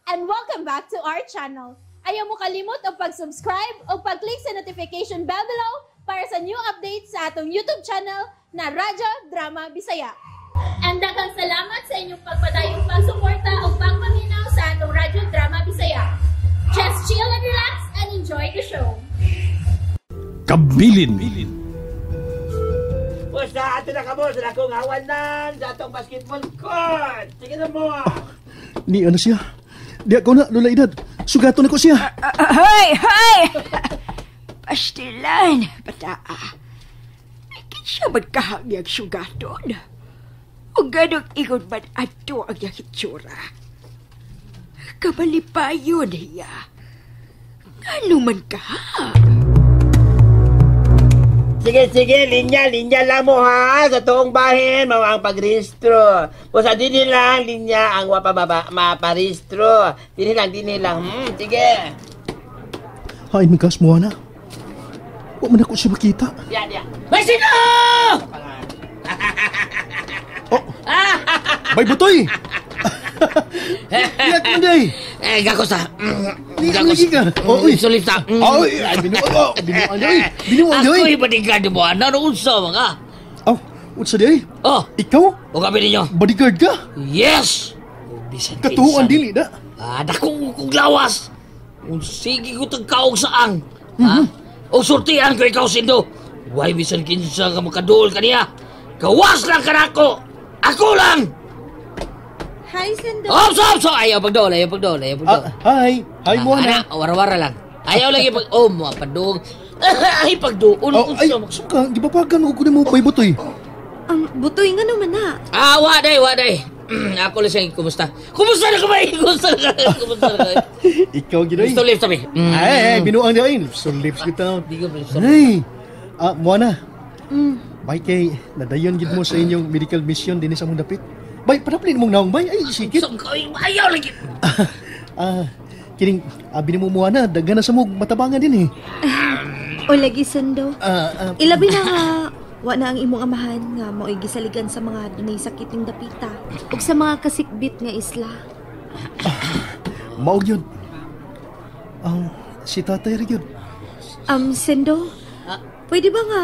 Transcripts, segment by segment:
And welcome back to our channel. Ayaw mo kalimot og pag-subscribe o pag-click sa notification bell below para sa new updates sa atong YouTube channel na Radyo Drama Bisaya. And daghang salamat sa inyong pagpadayong pagsuporta o pagpaminaw sa atong Radyo Drama Bisaya. Just chill and relax and enjoy the show. Kabilin. Basta, ato na kamo sa akong awanan sa atong basketball court. Sige na mo. Ni ano siya? Di ako na, Lola Edad. Sugaton ako siya. Hoy, hoy! Pastilan, bataa. Kinsa man kahang sugaton? O ganong ingon man ato ang iyang itsura. Kamalipayon niya. Ngano man ka? Sige, sige, linya, linya lang mo ha. Sa tuong bahin, mao ang pagrehistro. Basta dinhi lang, linya ang wapa baba, maparehistro. Dinhi lang, dinhi lang. Sige. Hain man kas mo na. Wa man ako siya makita. Yan, yan. May sino! Oh! Bay butoy! Iyak man day! Eh, gako sa. Ni ano lagi ka? Oh, uy. Sulip sa. Oh, uy, ay, binuang, oh, binuang day! Binuang day! Ako'y bodyguard mo, ano unsa mga? Oh, unsa day? Oh, Ikaw? o kami ninyo. Bodyguard ka? Yes! Bisan Katuoan dili na. Ah, dako kong lawas. Kung sige ko tagkaog saang. Ha? O surtian ko ikaw, Sindo. Why bisan kinsa ka makaduol kaniya? Gawas lang ka nako. Ako lang! Hi, Sendo! Oh, so, so! Ayaw pagdool, ayaw pagdool, ayaw pagdool. Ah, hi. Hi mo na. Ana, wara-wara lang. Ayaw lagi pag... Oh, mga padung. Ay, pagduol. Oh, ay, suka, gibabagan ko kunin mo bay butoy. Butoy nga naman na. Ah, waday, waday. Ako lang siya, kumusta? Kumusta na ka ba? Kumusta na ka? Kumusta na ka? Ikaw gid ay. Gusto lips sabi. Ay, ay, binuang day. So lips kita. Di ko lips. Ay. Ah, Moana. Bay kay nadayon gid mo sa inyong medical mission dinhi sa among dapit. Bay, panaplin mong naong bay. Ay, sikit. Ayaw lagi. Ah, kining abi nimo Moana, daghan na sa mog matabangan din eh. O lagi, Sendo. Ah, ah, Ilabi na nga, wa na ang imong amahan nga mao'y gisaligan sa mga dunay sakit ning dapita ug sa mga kasikbit nga isla. Mao gyud. Ang si tatay ra gyud. Sendo, pwede ba nga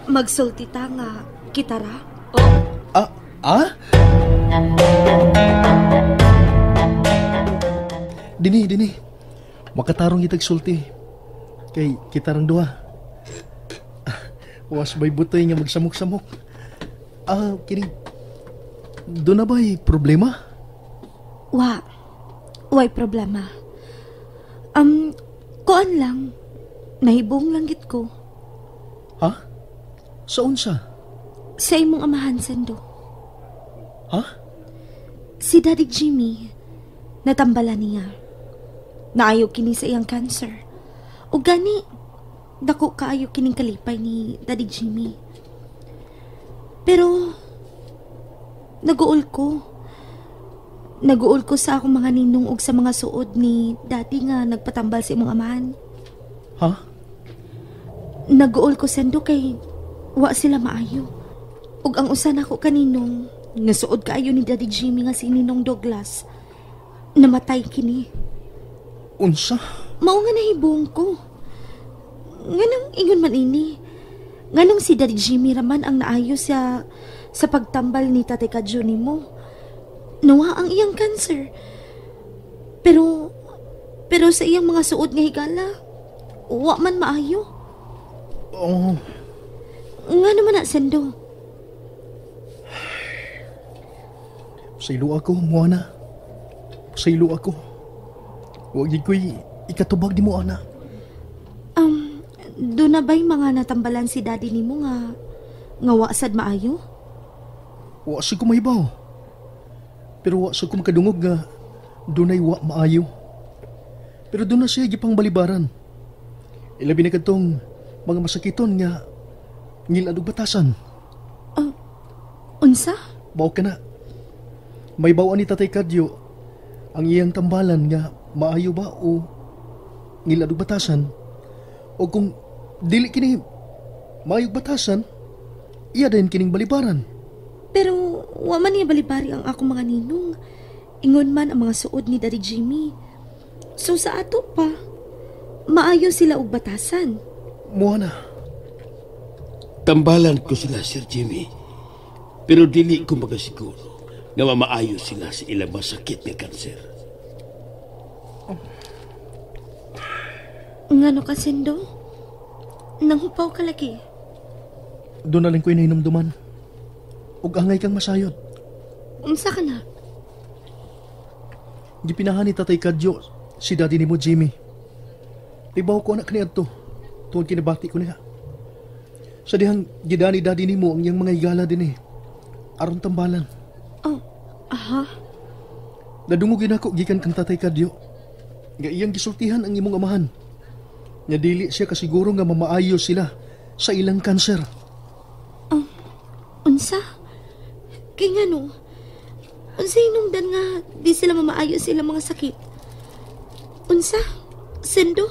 magsulti ta nga kitara? Ah, ah? Dini, dini. Makatarong itag sulti. Kay kitarang duha. Ah, was bay butoy nga magsamok-samok. Ah, kini. Doon na ba'y problema? Wa. Way problema. Kuan lang. Nahibong lang gid ko. Ha? Sa unsa? Sa imong amahan, Sendo. Ha? Si Daddy Jimmy, natambala niya. Naayo kini sa iyang cancer. O gani, dako kaayo kining kalipay ni Daddy Jimmy. Pero, naguol ko. Naguol ko sa akong mga ninong og sa mga suod ni Daddy nga nagpatambal sa imong amahan. Ha? Naguol ko, Sendo, kay wa sila maayo. Ug ang usa nako kaninong nga suod kaayo ni Daddy Jimmy nga si Ninong Douglas, namatay kini. Unsa? Mao nga nahibong ko. Nganong ingon man ini? Nganong si Daddy Jimmy raman ang naayo sa pagtambal ni Tatay Kadyo nimo? Nawa ang iyang cancer. Pero sa iyang mga suod nga higala, wa man maayo. Oh, Nga naman na, Sendo. Saylo ako, Moana. Saylo ako. Huwag gid ko'y ikatubag di mo, ana. Doon na ba'y mga natambalan si Daddy nimo nga wa sad maayo? Wa sa ko mahibaw. Pero wa sa ko makadungog nga dunay wa maayo. Pero doon na siya gipang balibaran. Ilabi na kadtong mga masakiton nga ngilad og batasan. Unsa? Bao ka na. May bawaan ni Tatay Kadyo ang iyang tambalan nga maayo ba o ngilad og batasan. O kung dili kini maayog batasan, iya din kining balibaran. Pero wa man niya balibari ang akong mga ninong. Ingon man ang mga suod ni Daddy Jimmy. So sa ato pa, maayo sila og batasan. Moana. Tambalan ko sila, Sir Jimmy. Pero dili ko makasiguro nga mamaayo sila sa ilang masakit nga kanser. Ngano ka, Sendo? Nanghupaw ka lagi. Doon na lang ko inahinumduman. Ug angay kang masayod. Unsa ka na? Gipinahan ni Tatay Kadyo si daddy ni mo, Jimmy. Ibaw ko anak niya to. Tuon kinabati ko niya. Sa dihang gidani daddy ni mo ang iyang mga higala din eh. Aron tambalan. Oh, aha. Nadungog ako gikan kang Tatay Kadyo. Nga iyang gisultihan ang imong amahan. Nga dili siya kasiguro nga mamaayo sila sa ilang kanser. Oh, unsa? Kay ngano? Unsa hinungdan nga di sila mamaayo sa ilang mga sakit? Unsa? Sendo?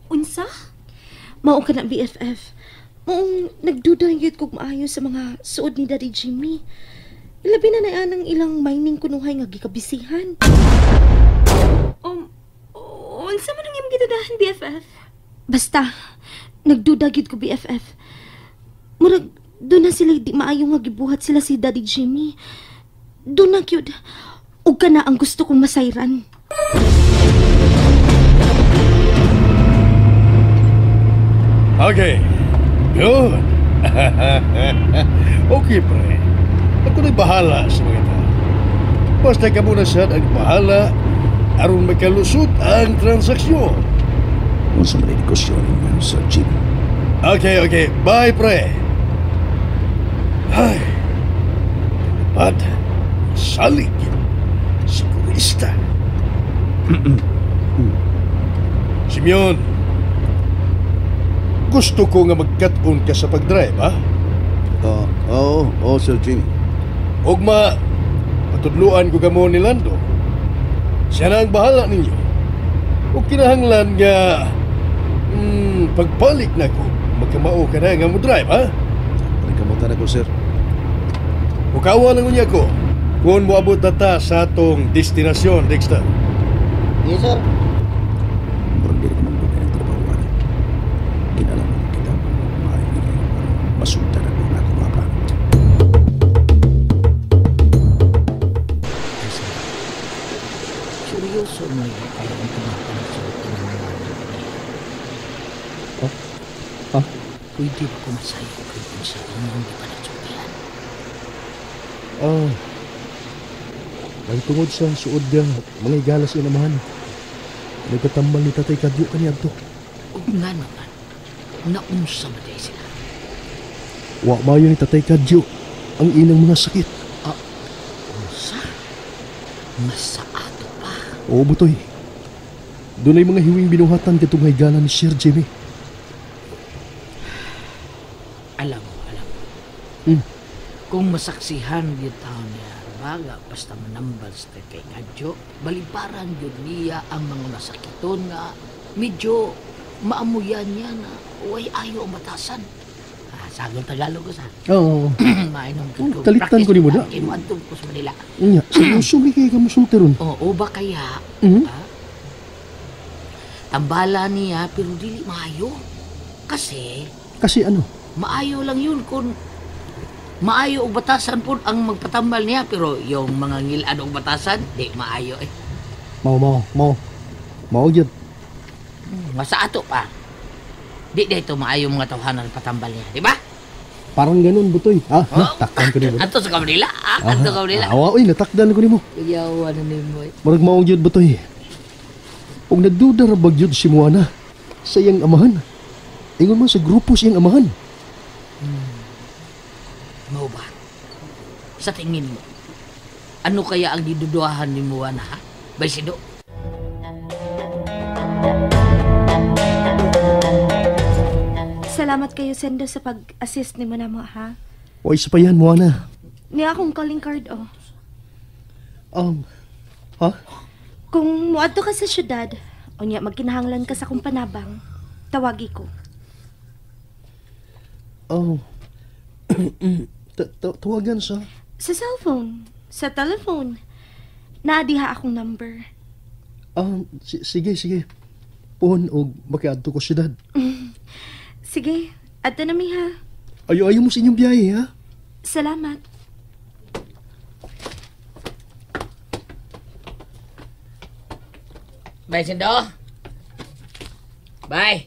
Unsa? Mao ka na, BFF. Maong nagduda gyud kog maayo sa mga suod ni Daddy Jimmy. Labi na na ang ilang mining kunuhay nga gikabisihan. Unsa man ang imong gidudahan, BFF? Basta, nagduda gyud ko, BFF. Murag doon na sila di maayo nga gibuhat sila si Daddy Jimmy. Doon na gyud. Ug kana ang gusto kong masayran. Okay. Good. Okay, pre. Ako na'y bahala sa mga tao. Basta ka muna siya ang bahala aron makalusot ang transaksyon. Unsa man negosyo ninyo, Sir Jimmy? Okay, okay. Bye, pre. Ay, lupad, salig, sigurista. Simeon, gusto ko nga magkat-on ka sa pag-drive, ha? Oo, Sir Jimmy. Ugma, patudluan ko kamo ni Lando. Siya na ang bahala ninyo. O kinahanglan nga pagbalik na ko, magkamao ka na nga mo drive, ha? Pagkamutan ako, sir. Mukawa lang unya ko kung moabot na ta sa atong destinasyon, Dexter. Yes, sir. Murag dili ko magdugay ng trabaho, ano. Kinalaman kita maayo ni kayo para masugdan ako ang akong mga plano. Seryoso mo yung kayo ang tumapanagsulti ng mga niya. Oh? Ha? Pwede ba ko masayo kung sa inyong di panagsultihan? Ah, nagtungod sa suod nga mga igala sa inamahan. Nagkatambal ni Tatay Kadyo kaniya to. Ug nga naman, naunsa ba tayo sila? Wa mayo ni Tatay Kadyo ang inang mga sakit. Ah, unsa? Mas sa ato pa. Oo, butoy. Doon ay mga hiwing binuhatan katong higala ni Sir Jimmy. Alam mo. Kung masaksihan gyud taon niya, baga basta manambal sa Tatay Kadyo, balibaran gyud niya ang mga masakiton nga medyo maamuyan niya na way ayo ang batasan. Ah, sagol Tagalog ko sa. Oo. Mainom ko. Talitan ko ni mo na. Kay moadtong ko sa Manila. Nya, seryoso mi kay ka mosulti ron. Oo, ba kaya? Tambala niya pero dili maayo. Kasi ano? Maayo lang yun kung maayo og batasan po ang magpatambal niya, pero yung mga ngilan og batasan, di maayo eh. Mao. Mao gyud. Masa ato pa. Di dito maayo mga tawhanan patambal niya, di ba? Parang ganun, butoy. Ah, natakdan ko nimo. Ato sa Manila, ato sa Manila. Awa, oy, natakdan ko nimo. Yawa na nimo. Murag mao gyud, butoy. Og nagduda ra ba gyud si Moana sa iyang amahan? Ingon man sa grupo sa iyang amahan. Mo ba? Sa tingin mo, ano kaya ang giduduahan ni Moana, ha? Baysido? Salamat kayo, Sendo, sa pag-assist ni mo na mo, ha? O, isa pa yan, Moana. Niya akong calling card, oh. Ha? Kung muadto ka sa syudad, o niya magkinahanglan ka sa akong panabang, tawagi ko. Oh. Tawagan sa? Sa cellphone. Sa telephone. Naadiha akong number. Sige, sige. Pohon og makiadto ko siyudad. Sige, adto na mi ha. Ayo mo sa inyong biyahe ha. Salamat. Bye, Sindo. Bye.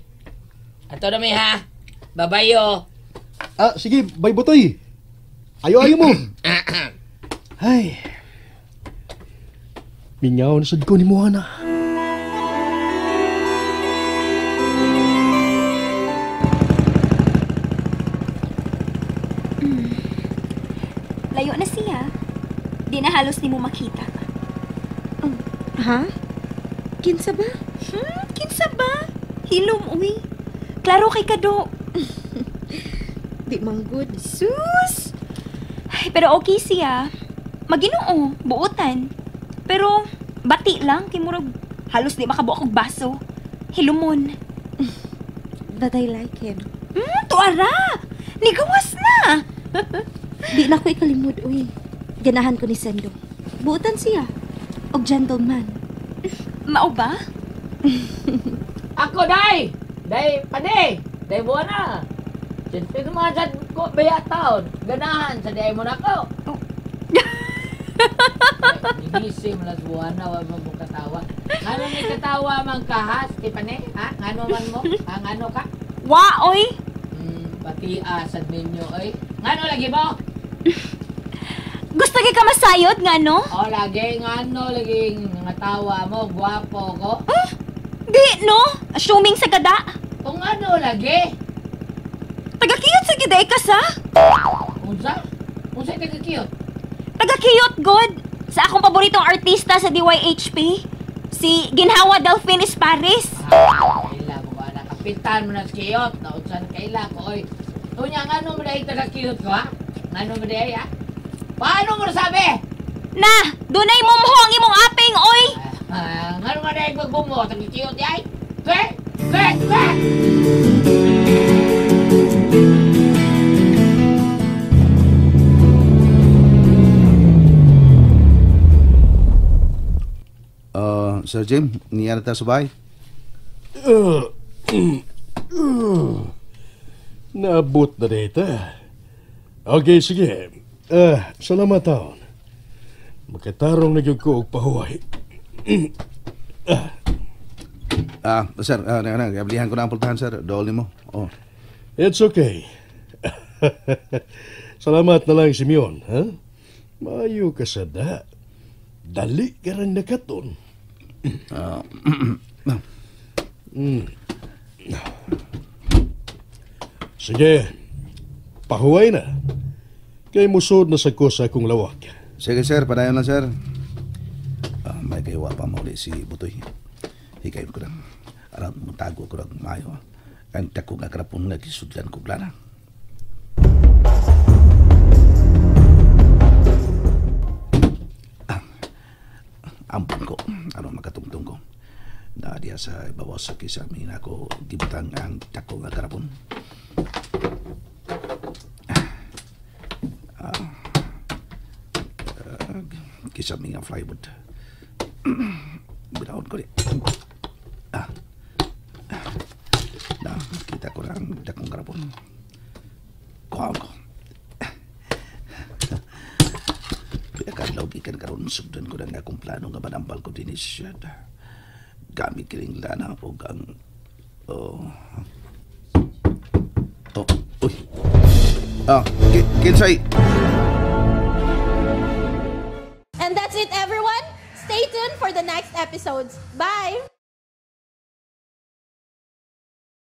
Ato na mi ha. Bye-bye yo. Sige, bye Butoy. Ayo mo. Ay. Mingaw na sad ko ni Moana. Layo na siya. Di na halos ni mo makita. Oh, ha? Kinsa ba? Kinsa ba? Hilom, uy. Klaro kay kado. Di manggod. Sus! Ay, pero okay siya. Maginoo, buotan. Pero bati lang, kay murag halos di makabuak og baso. Hilumon. But I like him. Tuara! Nigawas na! Di na ko ikalimod, uy. Ganahan ko ni Sendo. Buotan siya. Og gentleman. Mao ba? Ako, day! Day, pane! Day, buwan na! Siyempre mga ko, baya taon. Ganahan sa day mo na ko. Oh. Inisim las buwan na, wag mo katawa. Ano ni katawa man kahas, tipane? Ha? Ngano man mo? Ha? Ngano ka? Wa, oy! Pati asad ninyo, oy. Ngano lagi mo? Gusto gi ka masayod, ngano? Oh, lagi, ngano, lagi nga tawa mo, gwapo ko. Ah, di, no? Assuming sa gada. Kung ano lagi? Taga-kiyot sa gida, ikas, ha? Unsa? Unsa taga-kiyot? Taga-kiyot, god. Sa akong paboritong artista sa DYHP, si Ginhawa Delphine Esparis. Kaila mo ba? Nakapitan mo na sa kiyot. Naunsan kaila ko, oy. Unya, ngano mo dahil taga-kiyot ko, ha? Ngano mo dahil, ha? Paano mo nasabi? Na! Dunay mumho ang imong aping, oy! Ngano mo dahil magbumho? Taga-kiyot, ay? Kwe! Kwe! Kwe! Sir Jim, niya na tayo sa bahay? Naabot na dito. Okay, sige. Salamat taon. Makatarong na ko og pahuway. Sir, ablihan ko na ang pultahan, sir. Dool mo. Oh. It's okay. Salamat na lang, Simeon. Ha? Maayo ka sa da. Dali ka rin nakaton. Sige, pahuway na. Kay musod na sa ko sa akong lawak. Sige sir, padayon lang sir. May kaywa pa mauli si Butoy. Hikay ko lang. Alam mo, tago ko lang maayo. Ang tako nga karapon nga kisudlan ko plana. Ampun ko, ano makatungtong ko. Na diya sa ibabaw sa kisami na ako gibutang ang tako nga karapon. Kisami nga plywood. Binahon ko di. Na, kita ko lang dakong karapon. Kuha ko. Pinakadlaw gikan karon sugdan ko na akong plano nga manampal ko din siya. Gamit kining lana og ang uy. Kinsay. And that's it, everyone. Stay tuned for the next episodes. Bye.